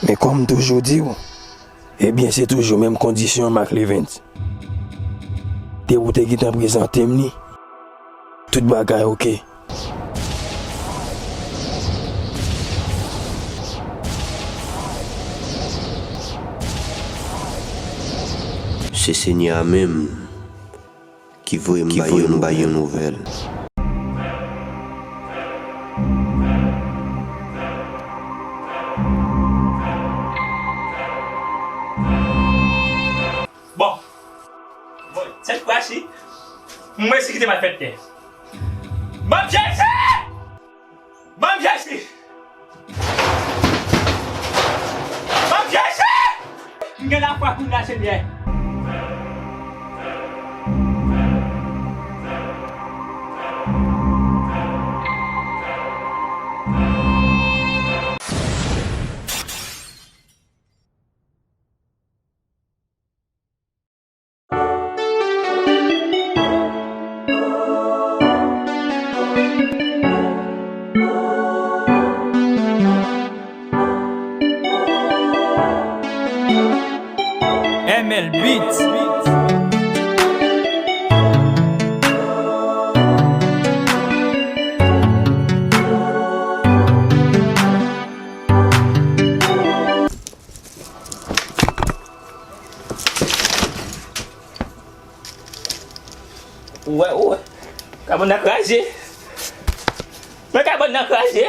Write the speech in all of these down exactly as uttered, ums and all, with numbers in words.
Men kòm m toujou di w, ebyen, se toujou menm kondisyon m ak Levens. Depi w te gentan prezante m li, tout bagay oke. Se Senyè a menm ki voye m ba yo nouvèl. Bon. Bon, sèt fwa si, m resi kite m al fè tè. Ban m Jezi! Ban m Jezi! Ban m Jezi! M gen lafwa kounye a, Senyè. M L Beats. Ou wè, ou wè. Kabann nan kraze. Men kabann nan kraze.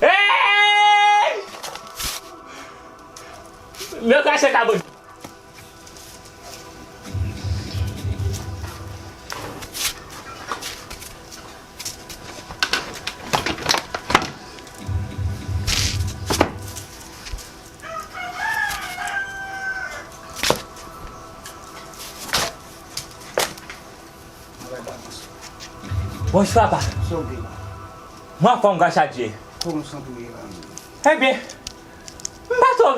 Hey! Men kraze kabann. Bonjou papa. Sa w gen la? Mwen anfòm gras a Dye. Kòman w santi w ye la menm? Ebyen, m pa twò,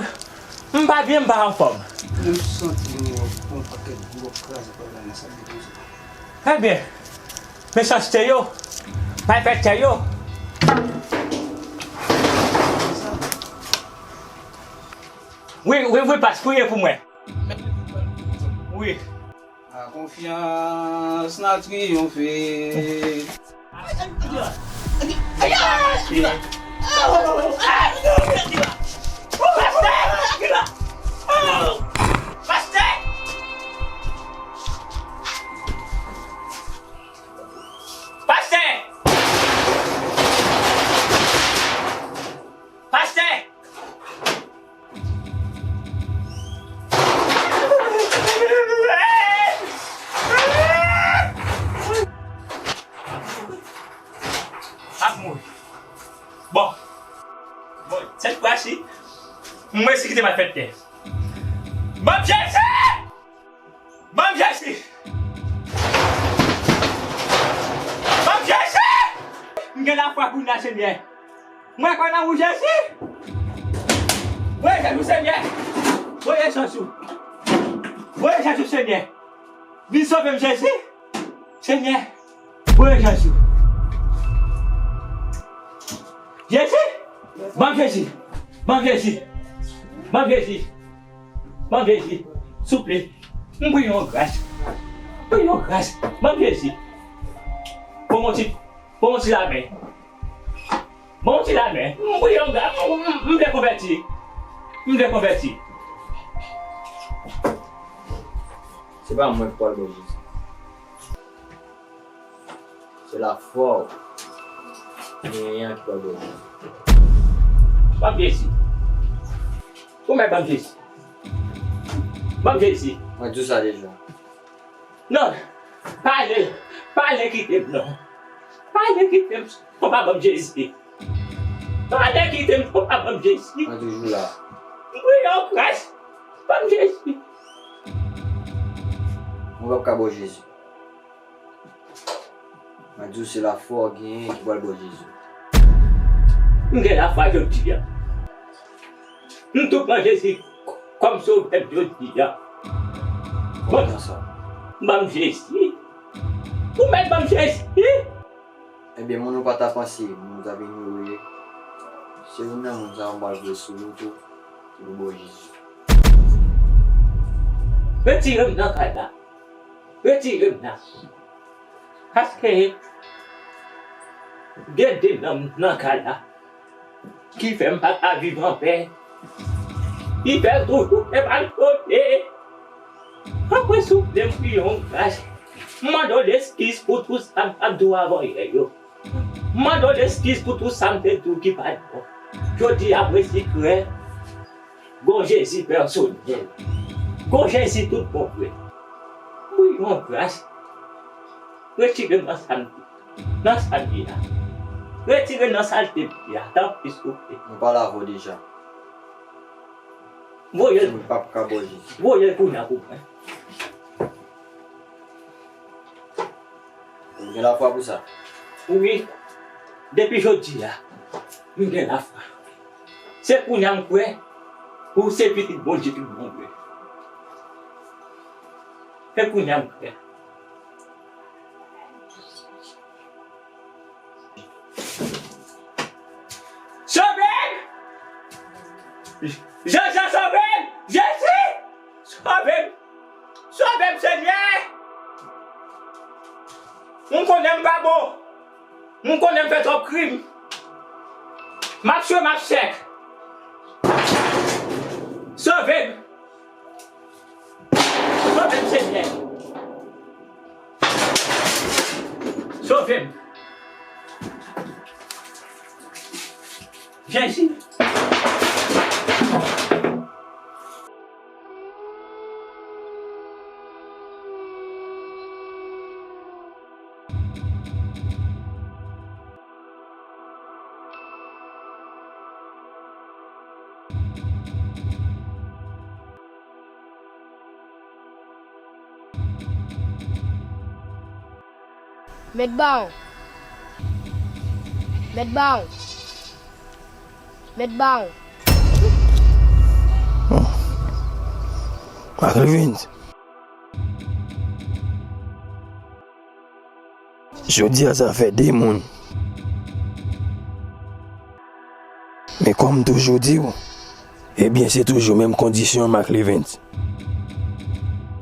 m pa byen, m pa anfòm. Mwen santi m wè w pran yon pakèt gwo kraze pa la nan sal de konsa. Ebyen, mechanste yo, malfektè yo. Wi, wi, wi, pas, priye pou mwen. Wi. A konfyans n a triyonfe. Pastè! Pastè! Pastè! Pastè! Ap mouri. Bon. Bon, sèt fwa si, m resi kite m al fè tè. Ban m Jezi! Ban m Jezi! Ban m Jezi! M gen lafwa kounye a, Senyè. Mwen kwè nan ou, Jezi! Voye Jezi, Senyè! Voye Jezi! Voye Jezi, Senyè! Vin sove m, Jezi! Senyè! Voye Jezi! Jezi! Ban m Jezi! Ban m Jezi! Ban m Jezi! Ban m Jezi, souple. M priye yon gras. M priye yon gras. Ban m Jezi. Ban m yon ti, ban m yon ti lamen. Ban m yon ti lamen. M priye yon gras. M, m, m vle konvèti. M vle konvèti. Se pa mwen k pral ba w Jezi. Se lafwa w genyen an ki pral ba w Jezi. Ban m Jezi. Ou mèt ban m Jezi. Ban m Jezi. Mwen di w sa deja. Non. Pale. Pale kite m non. Pale kite m. Papa ban m Jezi. Pale kite m. Papa ban m Jezi. Mwen toujou la. M priye w gras. Ban m Jezi. Mwen p ap ka ba w Jezi. Mwen di w se lafwa w genyen ki pral ba w Jezi. M gen lafwa jodi a. M tou pran Jezi kòm sovè m jodi a. Kòman sa? Ban m Jezi. Ou mèt ban m Jezi. Ebyen, moun ou pa ta panse, moun ou ta vin yo ye. Se youn nan moun sa yo m pral voye sou ou tou, ki pou ba w Jezi. Retire m nan kay la. Retire m nan. Paske gen de nonm nan kay la ki fè m pa ka viv anpè. Ki fè toujou fè malpwote. Apre souple m priye yon gras. M mande w leskiz pou tout sa m t ap di w avan yè yo. M mande w leskiz pou tout sa m te di w ki pa t bon. Jodi a m resi kwè gon Jezi pèsonèl. Gon Jezi tout bon vre. M priye yon gras. Retire m nan sa m nan sa m ye a. Retire nan salte m ye a, tanpri souple. Nou pale avè w deja. Voye l. M p ap ka ba w Jezi. Voye l kounye a pou mwen. Ou gen lafwa pou sa? Wi. Depi jodi a, m gen lafwa. Se kounye a m kwè ou se pitit Bondye tout bon vre. Se kounye a m kwè. Sove m! Jean Jean, sove m! Jezi! Sove m! Sove m, Senyè! M konnen m pa bon. M konnen m fè twòp krim. M ap chwe, m ap chèk. Sove m! Sove m, Senyè! Sove m! Jezi! Mèt Bawon. Mèt Bawon. Mèt Bawon. Marc Levens. Jodi a sa fè de moun. Men kòm m toujou di w, ebyen se toujou menm kondisyon Marc Levens.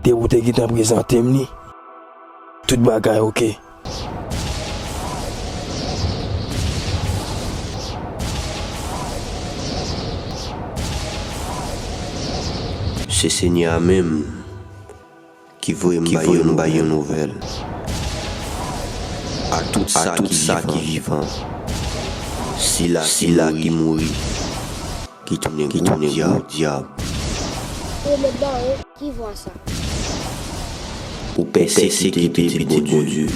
Depi w te gentan prezante m li, tout bagay oke. Se Senyè a menm ki voye m bay yon nouvèl a tout sa ki vivan. Sila ki mouri, ki tounen gwo dyab. Ou mèt ba yo, ki vwa sa? Ou pèsekite pitit Bondye.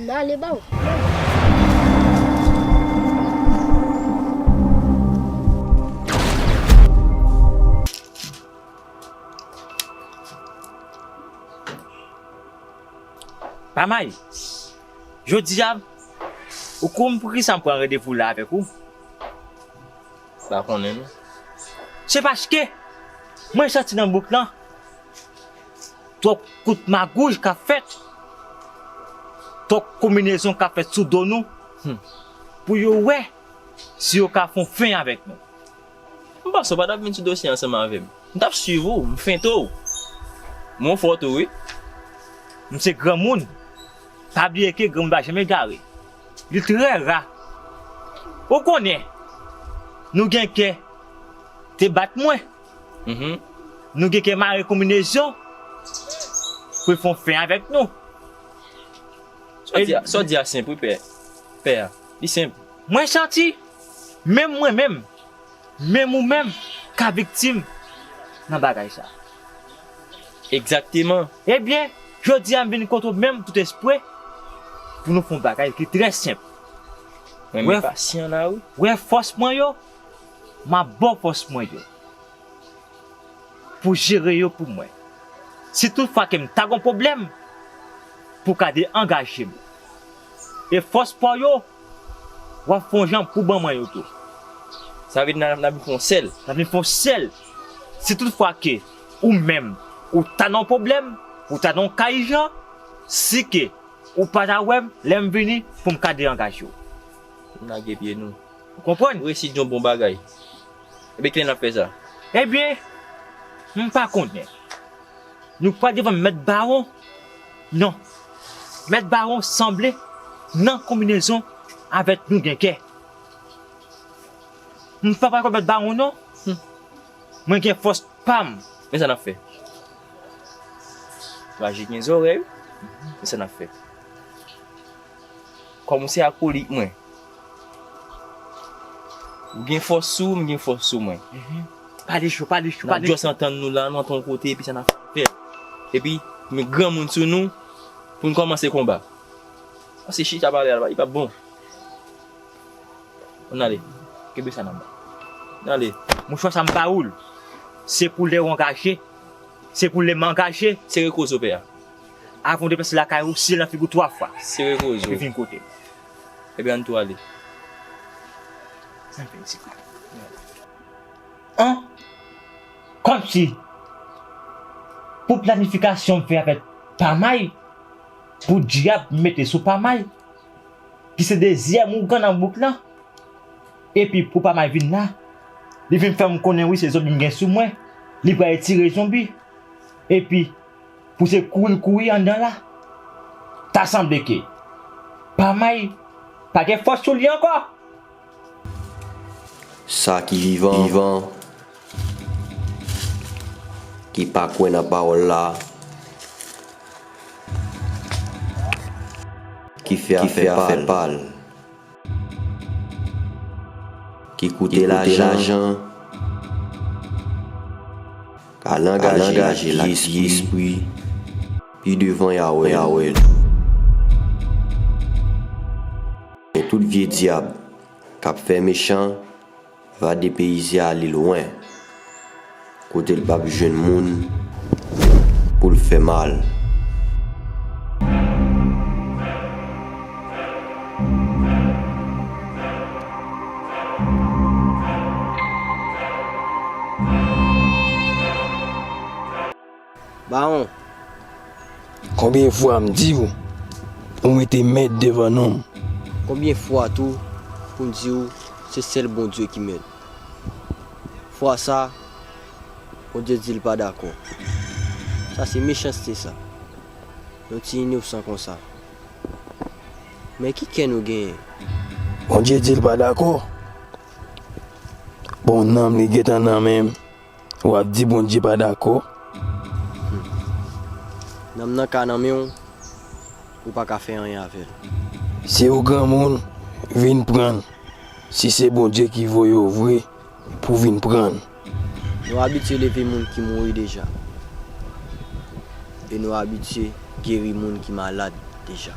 M ale ba w. Pa may, jodi a, ou konn poukisa m pran randevou la avèk ou? Pa konnen non. Se paske mwen santi nan bouk lan twòp kout magouy k ap fèt, twòp konbinezon k ap fèt sou do nou, hmm, pou yo wè si yo ka fè yon fen avèk nou. M panse w pa t ap vin sou dosye ansanm avè m. M t ap swiv ou, m fente w. Men w fò tou wi. M se granmoun. Pa bliye ke granmoun pa janm egare. Li trè ra. Ou konnen, nou gen kè te bat mwen. Mhm. Nou gen kè mare konbinezon pou l fè yon fen avèk nou. Sa w di a, sa w di a senp wi pè. Pè a, li senp. Mwen santi, menm mwen menm, menm ou menm ka viktim nan bagay sa. Egzakteman. Ebyen, jodi a m vin kote w menm tout espre pou nou fè yon bagay ki trè senp. Mwen menm pasyan la wi. Wè fòs mwen yo, m ap ba w fòs mwen yo. pou jere yo pou mwen. Si toutfwa ke m ta gon pwoblèm, pou ka deangaje m. E fòs pa w yo, w ap fè yon jan pou ban mwen yo tou. Sa vle di n ap, n ap vin fè yon sèl. N ap vin fè yon sèl. Si toutfwa ke ou menm, ou ta nan yon pwoblèm, ou ta nan yon ka ijan, si ke ou pa ta wè m, lè m vini, pou m ka deangaje w. N lage pye nou. Ou konprann? Ou resi di yon bon bagay. Ebyen, kilè n ap fè sa? Ebyen, m pa konnen. Nou pral devan Mèt Bawon. Non. Mèt Bawon sanble nan konbinezon avèk nou gen kè. M pa pral kont Mèt Bawon, non. Hmm. Mwen gen fòs pa m. Men sa n ap fè. Raje gen zòrèy, wi. Men sa n ap fè. Kòm ou se akolit mwen, ou gen fòs sou ou, m gen fòs sou mwen. Mhm. Pale cho, pale cho, pale cho. N ap just antann nou la, nou antann yon kote, epi sa n ap fè. Epi, met granmoun sou nou, pou n kòmanse konba. Paske chita pale a, li p ap bon. Ann ale. Kenbe sa nan men. Ann ale. Mouchwa sa m ba ou l. Se pou lè w angaje. Se pou lè m angaje. Sere koze w pè a. Avan w deplase lakay ou, sile nan figi w twa fwa. Sere koze w. Epi vin kote m. Ebyen, ann tou ale. Sa m fè isit la? An? Kòmsi pou planifikasyon m fè avèk Pamay, pou dyab m mete sou Pamay, ki se dezyèm ougan nan bouk lan, epi pou Pamay vin la, li vin fè m konnen wi se zonbi m gen sou mwen, li pral retire zonbi. Epi, pou se kouri l kouri anndan la, ta sanble ke Pamay pa gen fòs sou li ankò. Sa ki vivan, vivan, ki pa kwè nan pawòl la, ki fè afè pa l, ki koute lajan, k al angaje l ak vye espri, pi devan y a wè l. Men tout vye dyab k ap fè mechan va depeyize ale lwen, kote l p ap jwenn moun pou l fè mal. Bawon. Konbyen fwa m di w, ou mete Mèt devan non m? Konbyen fwa tou pou m di w se sèl Bondye ki Mèt? Fwa sa, Bondye di l pa dakò. Sa se mechanste sa. Yon ti inosan konsa. Men ki kè nou genyen? Bondye di l pa dakò. Bon, nanm li gentan nan men m. W ap di Bondye pa dakò? Nanm nan ka nan men w, ou pa ka fè anyen avè l. Se yon granmoun vin pran l, si se Bondye ki voye w vre pou vin pran l. Nou abitye leve moun ki mouri deja. E nou abitye geri moun ki malad deja.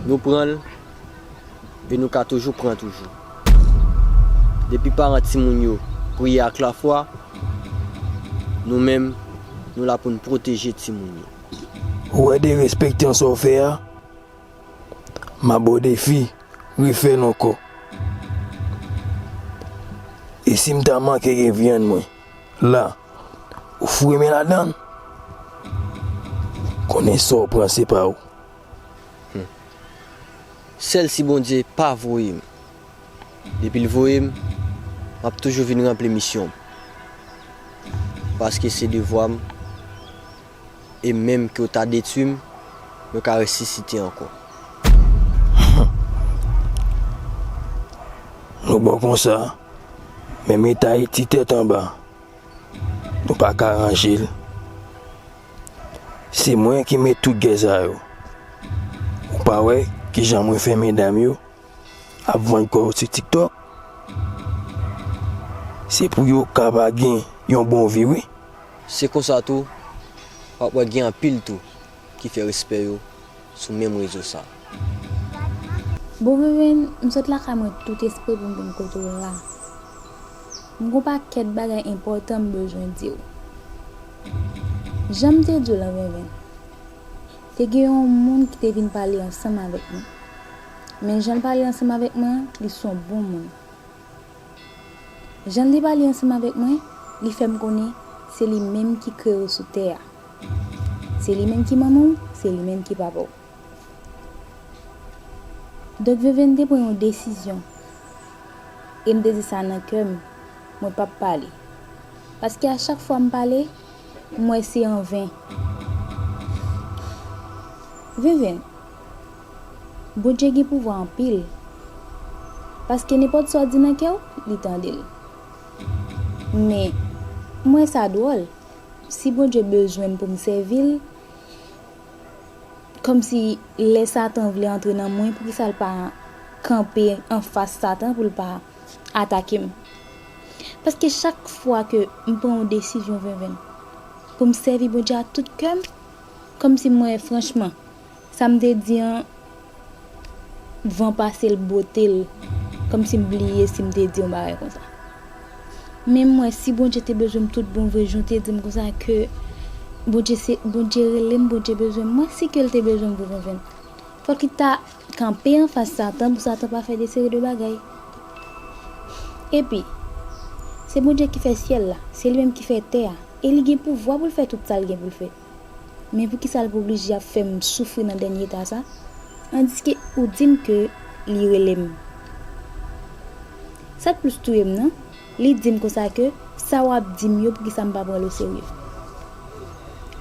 Nou pran l e nou ka toujou pran toujou. Depi paran timoun yo priye ak lafwa, nou menm, nou la pou n pwoteje timoun yo. Ou wè derespektan sa w fè a? M ap ba w defi, refè l ankò. E si m ta manke gen vyann mwen la, ou foure men ladan l? Konnen sa w pran se pa w. Sèl si Bondye pa voye m. Depi l voye m, m ap toujou vin ranpli misyon m. Paske se devwa m, e menm ke w ta detwi m, mwen ka resisite ankò. Nou bon konsa, menm eta Ayiti tèt anba. Nou pa ka ranje l. Se mwen ki met tout gè sa yo. Ou pa wè Kijan mwen fè medam yo ap vann kò yo sou TikTok? Se pou yo ka pa gen yon bon vi, wi. Se konsa tou, w ap wè gen anpil tou ki fè respè yo sou menm rezo sa. Bon, Venvenn, m sot lakay mwen tout espre pou m vin kote w la. M gon pakèt bagay enpòtan m bezwen di w. Jan m te di w lan, Venvenn, te gen yon moun ki te vin pale ansanm avèk mwen. Men jan l pale ansanm avèk mwen an, li s on bon moun. Jan li pale ansanm avèk mwen, li fè m konnen se li menm ki kreye w sou tè a. Se li menm ki manman w, se li menm ki papa w. Donk, Venvenn te pran yon desizyon. E m te di sa nan kè m, mwen p ap pale. Paske a chak fwa m pale, m wè se anven. Venvenn, Bondye gen pouvwa anpil. Paske nenpòt sa w di nan kè w, li tande l. Men, m wè sa dwòl. Si Bondye bezwen m pou m sèvi l, kòmsi lè Satan vle antre nan mwen, poukisa l pa kanpe anfas Satan pou l pa atake m? Paske chak fwa ke m pran yon desizyon, Venvenn, pou m sèvi Bondye ak tout kè m, kòmsi m wè franchman, sa m te di an, van pase l, bote l, kòmsi m bliye si m te di yon bagay konsa. Men m wè si Bondye te bezwen m tout bon vre, jan w te di m konsa ke Bondye se, Bondye rele m, Bondye bezwen m, m wè si ke l te bezwen m vre, Venvenn, fòk li ta kanpe anfas Satan pou Satan pa fè de seri de bagay. Epi, se Bondye ki fè syèl la, se li menm ki fè tè a, e li gen pouvwa pou l fè tout sa l gen pou l fè. Men poukisa l pou oblije ap fè m soufri nan dènye eta sa? Andiske ou di m ke li rele m. Sa k plis touye m nan, li di m konsa ke sa w ap di m yo, poukisa m pa pran l oserye?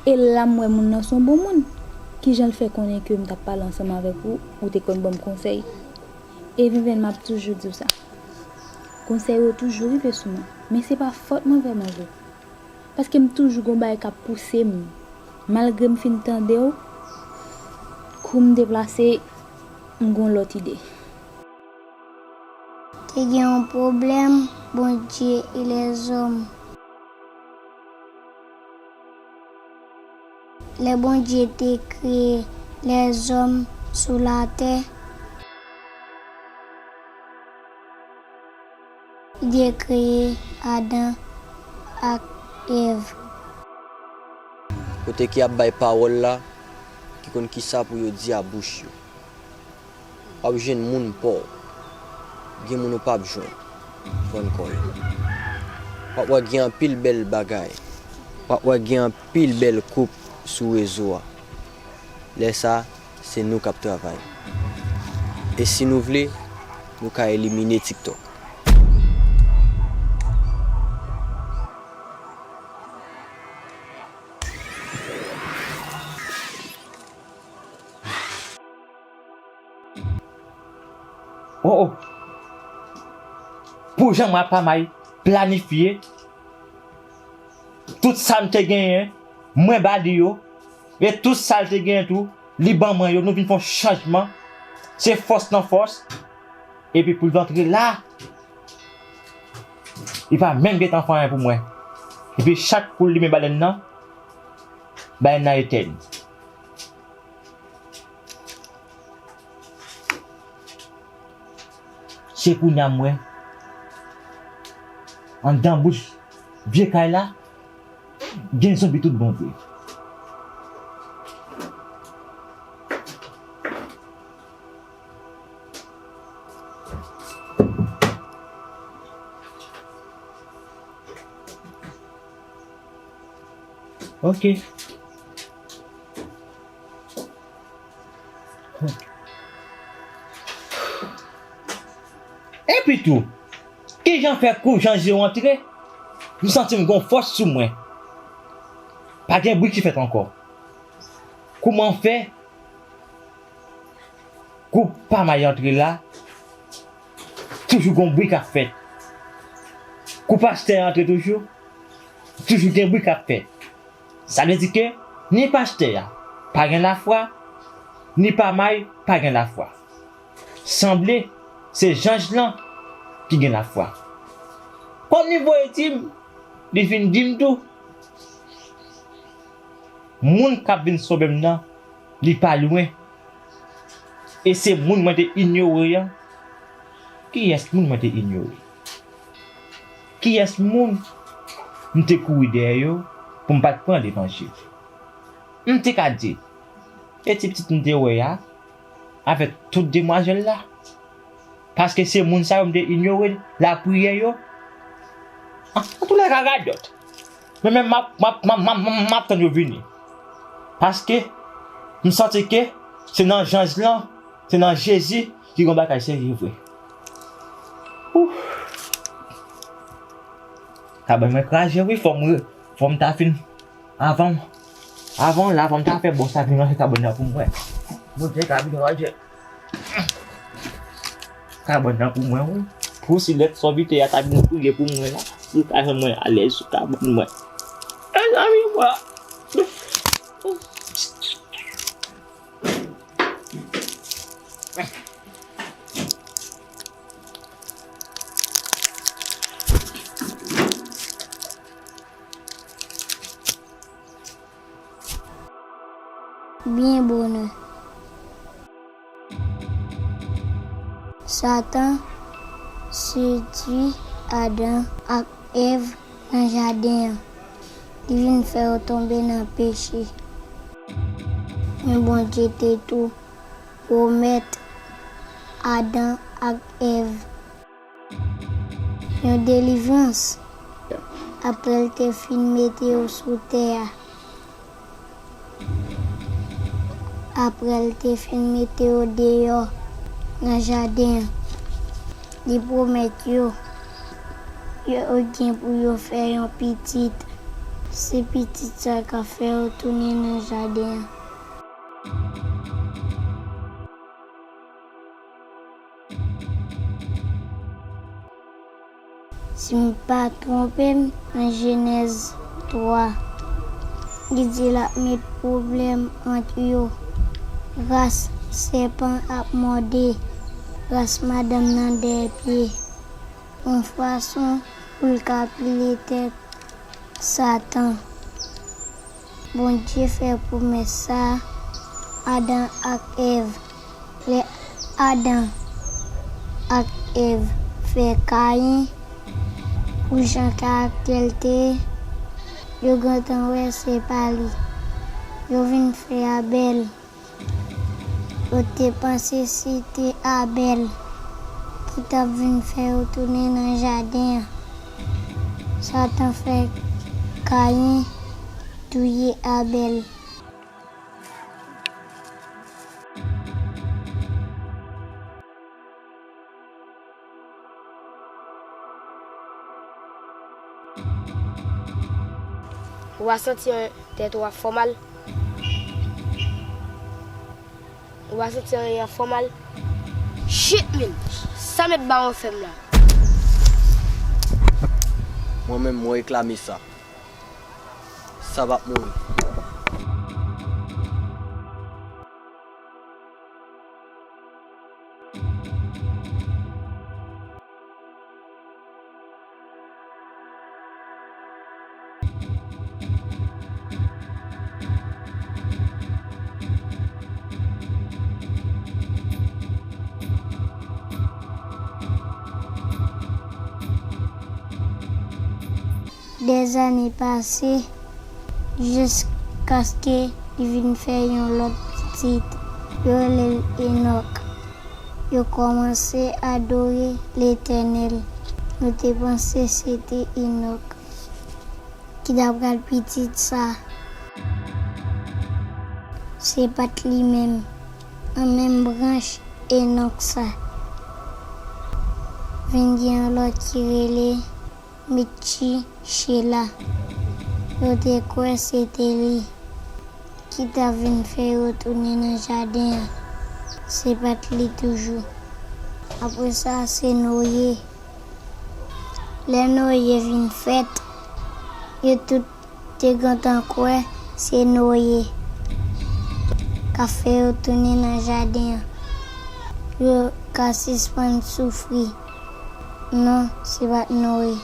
E la m wè moun nan s on bon moun. Kijan l fè konnen ke m t ap pale ansanm avèk ou, ou te konn ban m konsèy? E Venvenn, m ap toujou di w sa. Konsèy yo toujou rive sou mwen, men se pa fòt mwen vrèman vre. Paske m toujou gon bagay k ap pouse m. Malgre m fin tande w, kou m deplase, m gon lòt ide. Te gen yon pwoblèm, Bondye e lèzòm. Lè Bondye te kreye lèzòm sou latè, li te kreye Adan ak Èv. Kote ki ap bay pawòl la, ki konn kisa pou yo di a bouch yo. W ap jwenn moun pa w. Gen moun ou p ap jwenn. Vann kò yo. W ap wè gen anpil bèl bagay. W ap wè gen anpil bèl koup sou rezo a. Lè sa, se nou k ap travay. E si nou vle, nou ka elimine TikTok. Oh, oh. Pou jan mwen ak Pamay planifye, tout sa m te genyen, mwen ba li yo, e tout sa l te genyen tou, li ban mwen yo, nou vin fè yon chanjman. Se fòs nan fòs. Epi pou l antre la, li pa menm gentan fè anyen pou mwen. Epi chak kou l limen balèn nan, balèn nan etèn. Se kounye a m wè, anndan bouch vye kay la, gen zonbi tout bon vre. Ok. Epi tou, kijan fè kou jan je w antre, m santi m gon fòs sou mwen. Pa gen bri ki fèt ankò. Kouman fè kou Pamay antre la, toujou gon bri k ap fèt? Kou pastè antre toujou, toujou gen bri k ap fèt. Sa vle di ke ni pastè a pa gen lafwa, ni Pamay pa gen lafwa. Sanble se janj lan ki gen lafwa. Kòm li voye di m, li vin di m tou, moun k ap vin sove m nan, li pa lwen. E se moun mwen te inyore an. Kiyès moun mwen te inyore? Kiyès moun m te kouri dèyè yo pou m pa t pran levanjil? M te ka di, e ti pitit m te wè a, avèk tout demwazèl la. Paske se moun sa yo m te inyore lapriyè yo. An, antoulèka, radòt. Men, men m ap, m ap, m ap, m ap, m ap, m ap tann yo vini. Paske m santi ke se nan janj lan, se nan Jezi ki gen bagay serye vre. Ouf. Kabann mwen kraze wi, fò m re-, fò m ta fin, avan, avan la, fò m ta fè bòs la vin ranje kabann nan pou mwen. Bondye ka vin ranje kabann nan pou mwen wi. Pou si lèt sòvitè a ta vin priye pou mwen la, li ta jwenn mwen alèz sou kabann mwen. Mezanmi, mwen. Byen bonè. Satan sedui Adan ak Èv nan jaden an. Li vin fè yo tonbe nan peche. Men Bondye te tou pwomèt Adan ak Èv yon delivrans apre l te fin mete yo sou tè a. Apre l te fin mete yo deyò nan jaden an, li pwomèt yo, yo gen pou yo fè yon pitit. Se pitit sa k ap fè yo tounen nan jaden an. Si m pa twonpe m, nan Jenèz twa, li di l ap met pwoblèm ant yo. Ras sèpan ap mòde ras madanm nan dèyè pye, yon fason pou l ka pile tèt Satan. Bondye fè pwomès sa a Adan ak Èv. Lè Adan ak Èv fè Kayen, pou jan karaktè l te ye, yo gentan wè se pa li. Yo vin fè Abèl. Yo te panse se te Abèl ki t ap vin fè yo tounen nan jaden an. Satan fè Kayen touye Abèl. Ou pa santi tèt ou ap fè w mal? Ou pa santi anyen ap fè w mal? Shit, man! Sa mèt bawon fè m la? Mwen menm, mwen reklame sa. Sa p ap mouri. Dèzane pase, jiskaske li vin fè yon lòt pitit. Yo rele l Enòk. Yo kòmanse adore Letènèl. Nou te panse se te Enòk ki ta pral pitit sa. Se pa t li menm. Nan menm branch Enòk sa, vin gen yon lòt ki rele Metchichela. Yo te kwè se te li ki ta vin fè yo tounen nan jaden an. Se pa t li toujou. Apre sa, se Noye. Lè Noye vin fèt, yo tout te gentan kwè se Noye k ap fè yo tounen nan jaden an. Yo ka sispann soufri. Non, se pa t Noye.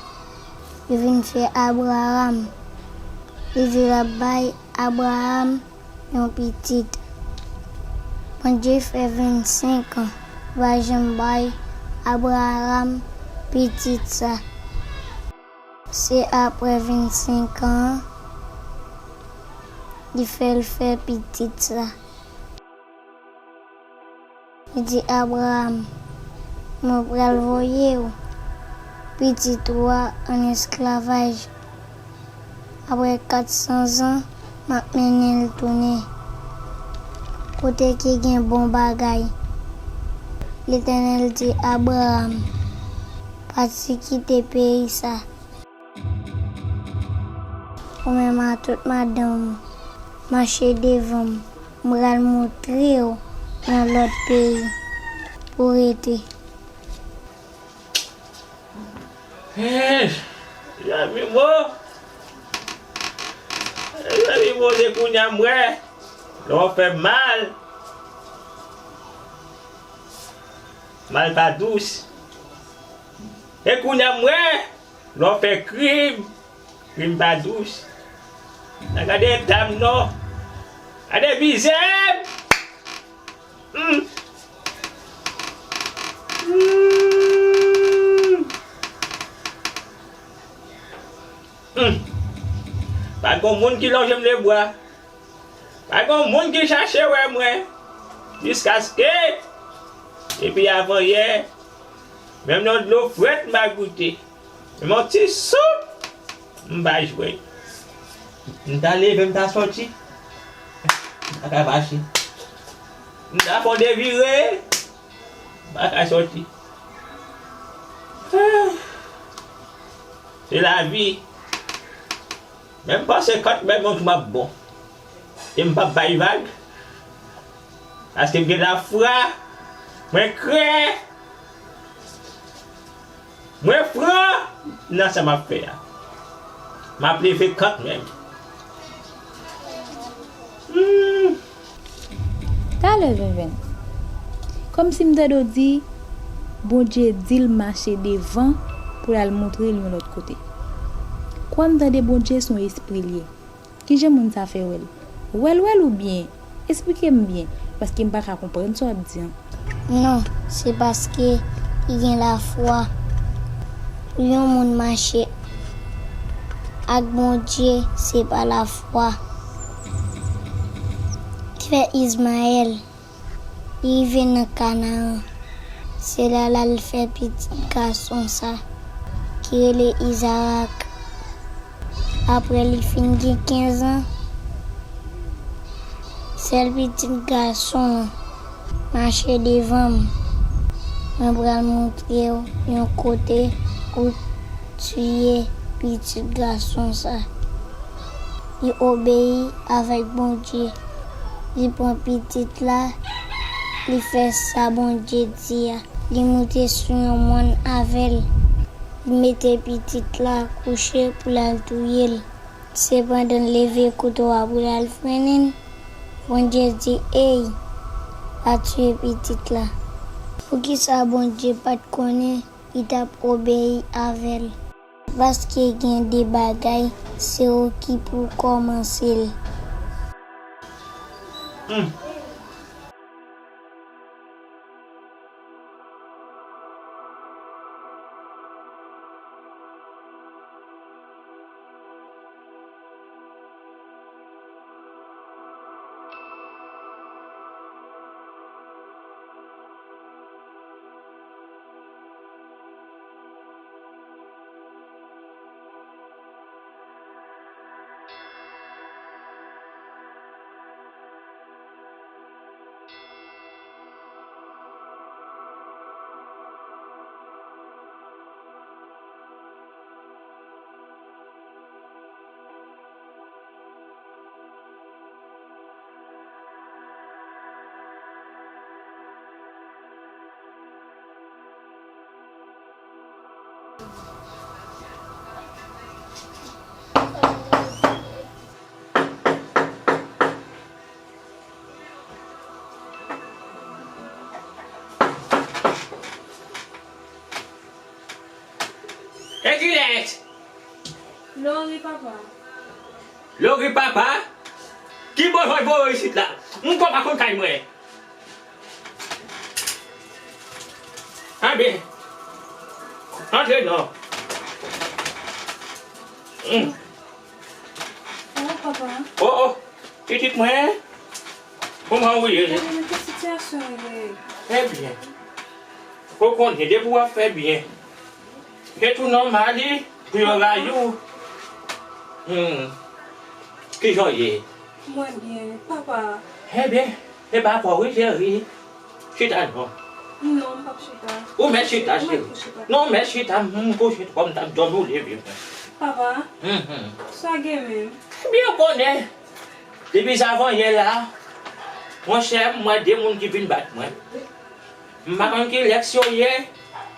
Li vin fè Abraram. Li di l ap bay Abraram yon pitit. Bondye fè vennsenk an, li pa janm bay Abraram pitit sa. Se apre vennsenk an, li fè l fè pitit sa. Li di Abraram, "Mwen pral voye w, pitit ou a, ann esklavaj. Apre kat san zan, m ap mennen l tounen kote ki gen bon bagay." Letènèl di Abraram, "Pati kite peyi sa." Ou menm ak tout madanm ou, mache devan m. M pral montre w yon lòt peyi pou w rete. Hey, zanmi mo. Zanmi mo, se kounye a m wè lè w fè mal. Mal pa dous. E kounye a m wè lè w fè krim, krim pa dous. Nan gade eta m non. Gade mizè m. Hmm. Hmm. Hmm. Pa gon moun ki lonje m lebra. Pa gon moun ki chache wè mwen. Jiskaske, depi avanyè, menm yon dlo frèt m pa goute. Menm yon ti soup, m pa jwenn. M ta leve, m ta sòti. M pa ka mache. M ta fè yon devire. M pa ka sòti. Ah. Se lavi. Men m panse kant menm yon jou m ap bon. E m p ap bay vag. Paske m gen lafwa. Mwen krè. Mwen fran nan sa m ap fè a. M ap leve kant menm. Hmm. Talè Venven. Kòmsi m tande w di, Bondye di l mache devan pou l al montre l yon lòt kote. Kwè m tande Bondye se yon espri l ye. Kijan moun sa fè wè l? Wè l, wè l oubyen? Esplike m byen, paske m pa ka konprann sa w ap di an. Non, se paske li gen lafwa. Pou yon moun mache ak Bondye, se pa lafwa. Li fè Izmayèl, li rive nan Kanaran. Se la l al fè pitit gason sa, ki rele Izarak. Apre li fin gen kenz an, sèl pitit gason an mache devan m. Mwen pral montre w yon kote pou w tiye pitit gason sa. Li obeyi avèk Bondye. Li pran pitit la, li fè sa Bondye di a. Li moute sou yon mòn avè l. Li mete pitit la kouche pou l al touye l. Sepandan, l leve kouto a pou l al frennen l, Bondye di, "Ey, pa tiye pitit la." Poukisa Bondye pa t konnen li t ap obeyi avè l? Paske gen de bagay, se ou ki pou kòmanse l. Hmm. E kilès? Lori, papa. Lori, papa? Ki bò jòj voye w isit la? M kwè w pa konn kay mwen. Anben, antre non. Hmm. Oh, papa. Oh, oh, pitit mwen, kòman w ye? Gade nan ki sitiyasyon w ye. Fè byen. Ou konnen, depi w ap fè byen, se tou nòmal wi pou yo rayi w. Hmm. Kijan w ye? Mwen byen, papa. Ebyen, e pa fò wi, cheri. Chita non. Non, m p ap chita. Ou mèt chita, cheri. Non, mèt chita, m kouche twò, m t ap dòmi, ou leve mwen. Papa, sa gen menm? Ebyen, ou konnen, depi zavan yè la, monchè, m wè de moun ki vin bat mwen. M pa konn ki lèks yo ye,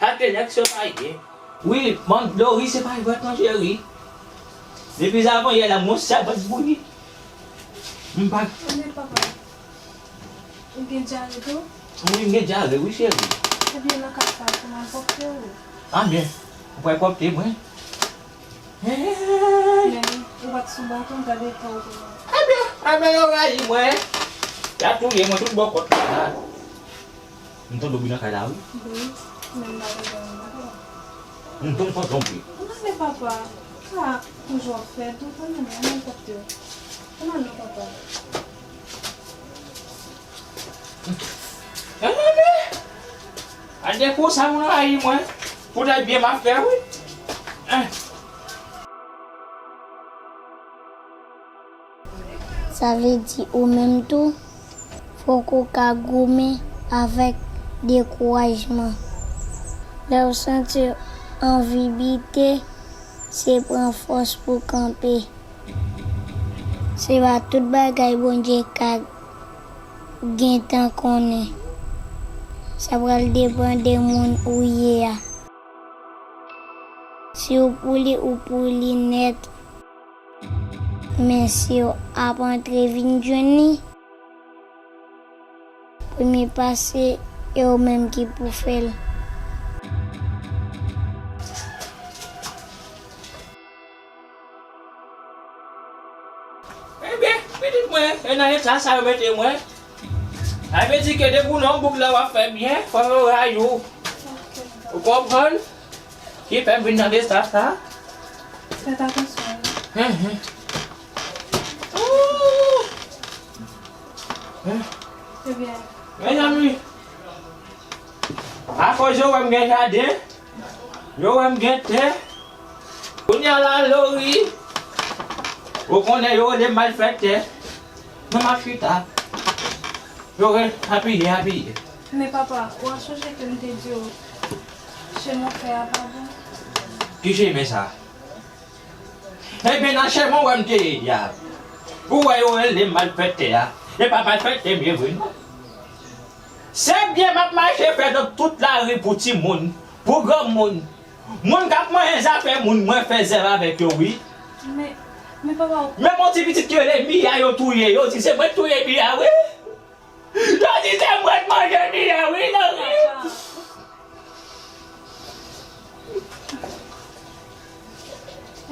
ak ki lèks yo pa ye. Wi, man, Lori, se pa vrè non, cheri. Depi zavan yè la, m wè yon sèvant bouyi. M pa... Men papa, ou gen dyare tou? Wi, m gen dyare, wi, cheri. Ebyen, nan ka sa, pou m al pwòpte ou? Anben, ou pral pwòpte mwen? Men, ou pa t sou baton, gade eta w te ye. Ebyen, ebyen, yo rayi mwen. Y ap touye mwen tout bò kòt la. M tande bri nan kay la, wi. Wi, men m pa tande anyen. M tande anpil bri. Ann ale, papa. Sa toujou ap fè, tou tande mwen, mwen pòte w. Ann ale, papa. Ann ale. Gade kou sa moun rayi mwen. Poutèt byen m ap fè, wi. Sa vle di ou menm tou, fòk ou ka goumen avèk dekourajman. Lè w santi w anvi bite, se pran fòs pou kanpe. Se pa tout bagay Bondye ka gentan konnen. Sa pral depann de moun ou ye a. Si w pou li, ou pou li nèt. Men si w ap antre vin jwenn li, premye pa se ou menm ki pou fè l. Ebyen, pitit mwen, e nan eta sa yo mete mwen. Sa vle di ke depi w nan yon bouk la w ap fè byen, fò yo rayi w. Ou konprann? Ki fè m vin nan eta sa. Fèt atansyon wi. Hen, hen. Ooh. Hen. Ebyen. Mezanmi. Akoz yo wè m gen jaden, yo wè m gen tè. Kounye a la, Lori, ou konnen yo rele m malfektè. Men m ap chita. Yo rele apiye, apiye. Men papa, ou a sonje ke m te di w, chemen w fè a pa bon. Ki chemen sa? Ebyen, nan chemen w wè m te ye a. Ou wè yo rele m malfektè a. E pa malfektè m ye vre, non. Se byen m ap mache fè nan tout lari pou timoun, pou granmoun. Moun k ap manyen zafè moun, mwen fè zèv avèk yo, wi. Men, men papa, w... Menm yon ti pitit ki rele Miya, yo touye, yo di se mwen k touye Miya, wi. Yo di se mwen k manje Miya, wi, Lori. Papa.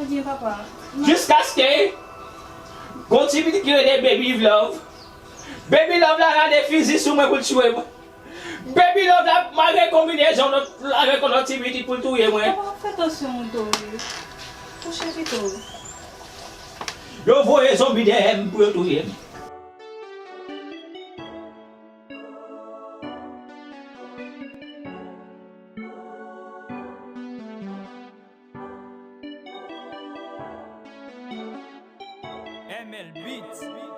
Ebyen, papa. Jiskaske gon ti pitit ki rele Baby Love. Baby Love la rale fizi sou mwen pou l tiye mwen. Baby Love la mare konbinezon lòt avèk yon lòt ti pitit pou l touye mwen. Papa, fè tansyon w tou wi. Kouche pito. Yo voye zonbi dèyè m pou yo touye m. M L Beats.